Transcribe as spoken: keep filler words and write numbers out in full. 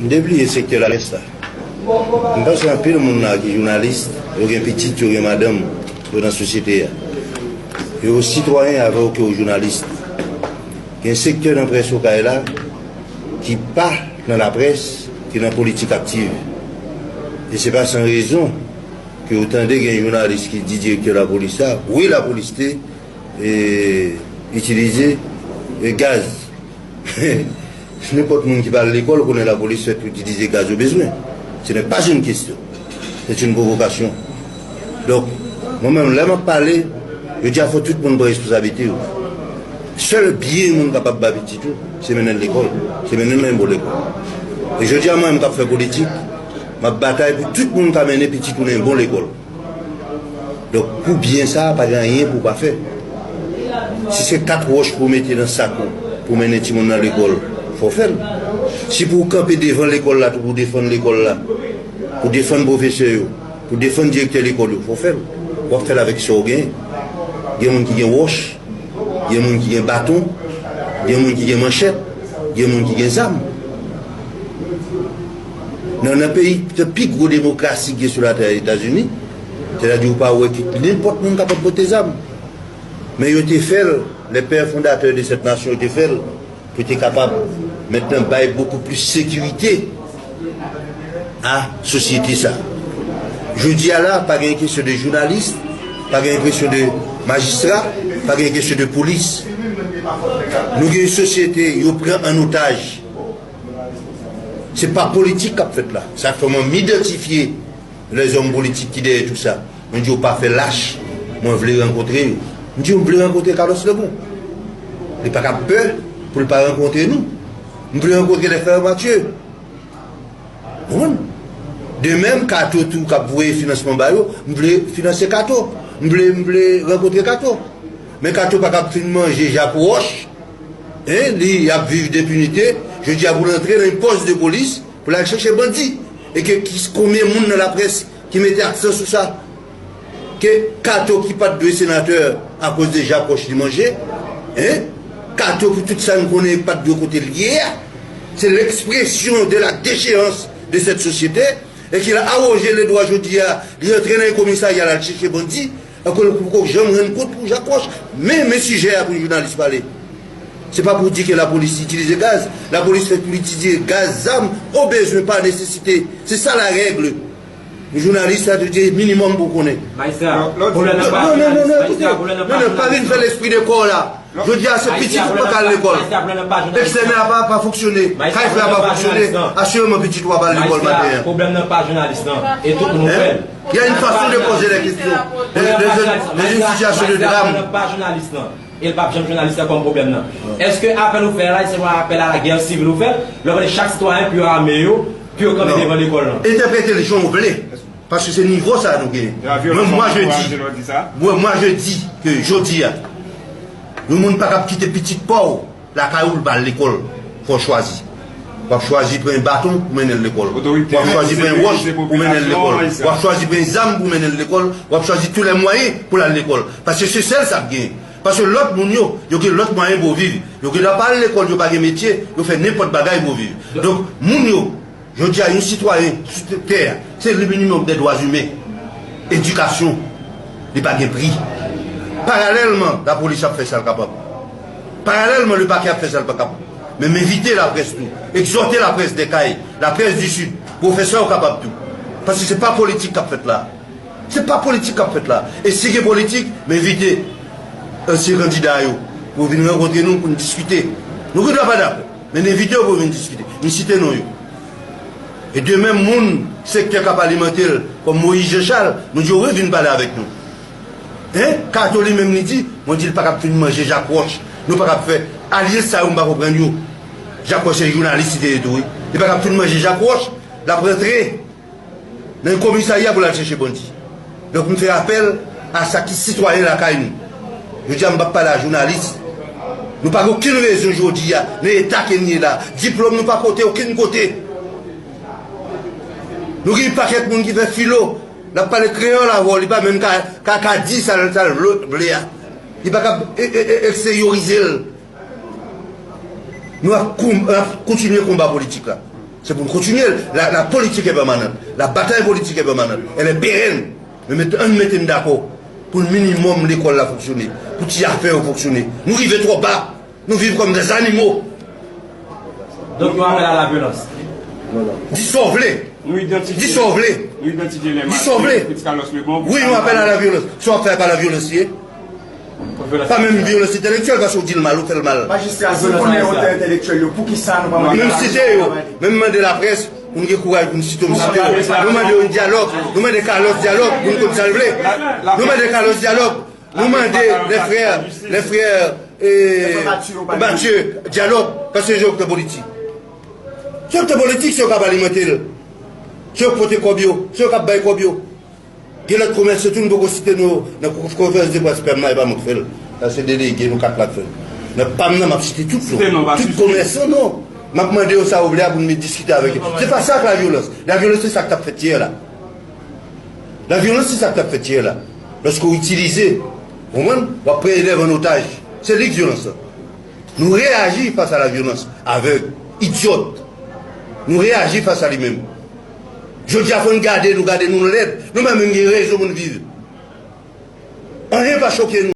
M te bliye sektè laprès la. M panse anpil moun la ki jounalis, yo gen pitit, yo gen madanm, yo nan sosyete a. Yo sitwayen avè w ke yo jounalis. Gen sektè nan près Okay la ki pa nan laprès, ki nan politik aktiv. E se pa san rezon ke w tande gen jounalis ki di direktè lapolis la, wi, lapolis te, e, itilize, e, gaz. Nenpòt moun ki pa al lekòl konnen lapolis fèt pou itilize gaz yo bezwen. Ce n'est pas une question. C'est une provocation. Donk, mwen menm, lè m ap pale, yo di a fò tout moun pran responsablite yo. Sèl byen moun kapab ba pitit ou, se mennen l lekòl. Se mennen l nan yon bon lekòl. E jodi a, mwen menm k ap fè politik, m ap batay pou tout moun ka mennen pitit ou nan yon bon lekòl. Donk, pou byen sa a, pa gen anyen pou w pa fè. Si se kat wòch pou w mete nan sak ou, pou w mennen timoun nan lekòl, fò w fè l. Si pou w kanpe devan lekòl la tou, pou w defann lekòl la, pou w defann pwofesè yo, pou w defann direktè lekòl yo, fò w fè l. W ap fè l avèk sa w genyen. Gen moun ki gen wòch, gen moun ki gen baton, gen moun ki gen manchèt, gen moun ki gen zam. Nan, nan peyi, nan pi gwo demokrasi ki gen sou latè, Etazini, sètadi ou pa wè ki nenpòt moun kapab pote zam. Men yo te fè l, les pères fondateurs de cette nation, yo te fè l pou te kapab mentnan bay beaucoup plus sécurité a sosyete sa. Jodi a la, pa gen kesyon de jounalis, pa gen kesyon de majistra, pa gen kesyon de polis. Nou gen yon sosyete yo pran an otaj. Se pa politik k ap fèt la. Sa fè mwen m idantifye lèzòm politik ki dèyè tou sa. Mwen di yo pa fè lach, mwen vle rankontre yo. M di yo m vle rankontre Carlos Lebon. Li pa ka pè pou l pa rankontre nou. M vle rankontre les frères Mathieu. Konprann? De menm, Kato tou k ap voye finansman ba yo, m vle finanse Kato. M vle, m vle rankontre Kato. Men Kato pa kab fin manje Jak Wòch, en, li ap viv d enpinite. Jodi a pou l antre nan yon pòs de polis pou l al chèche bandi. E ke ki, konbyen moun nan laprès ki mete aksan sou sa? Ke Kato ki pa t dwe senatè akoz de Jak Wòch li manje, en? Kato pou tout sa n konnen pa t dwe kote l ye a. Se l'expression de la déchéance de cette société. E ki l awoje ledwa jodi a, li antre nan yon komisarya, l al chèche bandi, akoz l poko janm rann kont pou Jak Wòch. Men, men sijè a pou jounalis pale. Se pa pou di ke lapolis itilize gaz. Lapolis fèt pou l itilize gaz, zam, o bezwen, pa nesesite. Se sa la règle. Jounalis, sa te di minimòm pou w konnen. Majistra, pwoblèm nan pa jounalis. Majistra, pwoblèm nan pa jounalis. Non, non, non, non, non, pa vin fè lespri de kò la. Jodi a, se pitit ou pa ka al lekòl. Ekstènè a pa, pa fonksyone. Kay frè a pa fonksyone. Asireman, pitit ou ap al lekòl maten an. Pwoblèm nan pa jounalis lan. E tout moun fè l. Il y a une façon de poser les questions. Dans, dans, dans une situation de drame. Pwoblèm nan pa jounalis lan. E l p ap janm jounalis lan kòm pwoblèm nan. Èske apèl ou fè la, se yon apèl a la guerre civile ou fè? Lè w mande chak sitwayen pou yo ame yo, pou yo kanpe devan lekòl lan. Entèprete l jan w vle. Paske se nivo sa a nou genyen. Mwen, mwa je di, mwen, mwa je di ke jodi a, yon moun pa kab kite pitit pa w lakay ou l pa al lekòl. Fò w chwazi. W ap chwazi pran yon baton pou mennen l lekòl. W ap chwazi pran yon wòch pou mennen l lekòl. W ap chwazi pran yon zam pou mennen l lekòl. W ap chwazi tous les moyens pou l al lekòl. Paske se sèl sa k genyen. Paske lòt moun yo, yo gen lòt mwayen pou yo viv. Yo gen dwa pa al lekòl, yo pa gen metye, yo fè nenpòt bagay pou yo viv. Donk, moun yo, jodi a, yon sitwayen sou tè a, se le minimum des droits humains. Edikasyon, li pa gen pri. Paralèlman, lapolis ap fè sa l kapab. Paralèlman, le pakè ap fè sa l pa kapab. Men m envite laprès tou, egzòte laprès de kay, laprès di Sid, pwofesè yo kapab tou. Paske se pa politik k ap fèt la. Se pa politik k ap fèt la. E si gen politik, m envite ansyen kandida yo pou vin rankontre nou pou n diskite. Nou gen dwa pa dakò, men n envite yo pou vin diskite. M site non yo. E de menm moun, sektè k ap alimante l, kòm Moïse Jean Charles, nou di yo wi, vin pale avèk nou. En? Kato li menm li di, mwen di l pa kab fin manje Jak Wòch. Nou pa kab fè alyans sa yo, m pa konprann yo. Jak Wòch se jounalis li te ye tou wi. Li pa kab fin manje Jak Wòch, l ap rantre nan yon komisarya pou l al chèche bandi. Donk, m fè apèl a sa ki sitwayen lakay nou. Jodi a, m p ap pale a jounalis. Nou pa gen okenn rezon jodi a, nan eta ke n ye la. Diplòm nou pa pote okenn kote. Nou gen yon pakèt moun ki fè filo, l ap pale kreyòl avè w, li pa menm ka, ka, ka di sa l, sa l vle, vle a. Li pa ka e, e, e, eksteryorize l. Nou ap koum-, ap kontinye konba politik la. Se pou n kontinye l. La, la politique est permanente. La bataille politique est permanente. Elle est pérenne. Men met, ann mete n dakò pou minimòm lekòl la fonksyone, pou ti afè yo fonksyone. Nou rive twò ba. Nou viv kòm dè zanimo. Donk, nou apèl a la vyolans. Di sa w vle. Nou idantifye. Di sa w vle. Nou idantifye lè Di sa w vle. Fritz Carlos Lebon. Wi, nou apèl a la vyolans. Sa w ap fè pa la vyolans ye. Pa menm vyolans entèlektyèl, paske w di l mal, ou fè l mal. Majistra, si w konnen otè entèlektyèl yo, poukisa nou pa mande Menm site yo, menm mande laprès, pou n gen kouraj pou n site yo, m site yo. Nou mande yo dyalòg, nou mande Carlos dyalòg, pou n konn sa l vle. Nou mande Carlos dyalòg, nou mande les frères, les frères eh, Mathieu dyalòg, paske se yo k nan politik. Se yo k nan politik, se yo k ap alimante l. Se yo k pote kòb yo, se yo k ap bay kòb yo. Gen lòt komèsan tou, nou poko site non yo nan konferans de près pèm nan, e pa mwen k fè l. Sa se delege nou kat la k fè l. Nan pam nan, m ap site tout non. Tout komèsan non. M ap mande yo sa yo vle a pou n vin diskite avèk yo. Se pa sa k lavyolans. Lavyolans se sa k t ap fèt yè la. Lavyolans se sa k t ap fèt yè la. Lòske w itilize, w konprann, w ap pran elèv an otaj. Se li k vyolans lan. Nou reyaji fas a lavyolans avèg, idyòt. Nou reyaji fas a li menm. Jodi a fò n gade nou, gade nou lèd. Nou pa menm gen rezon pou n viv. Anyen pa choke nou.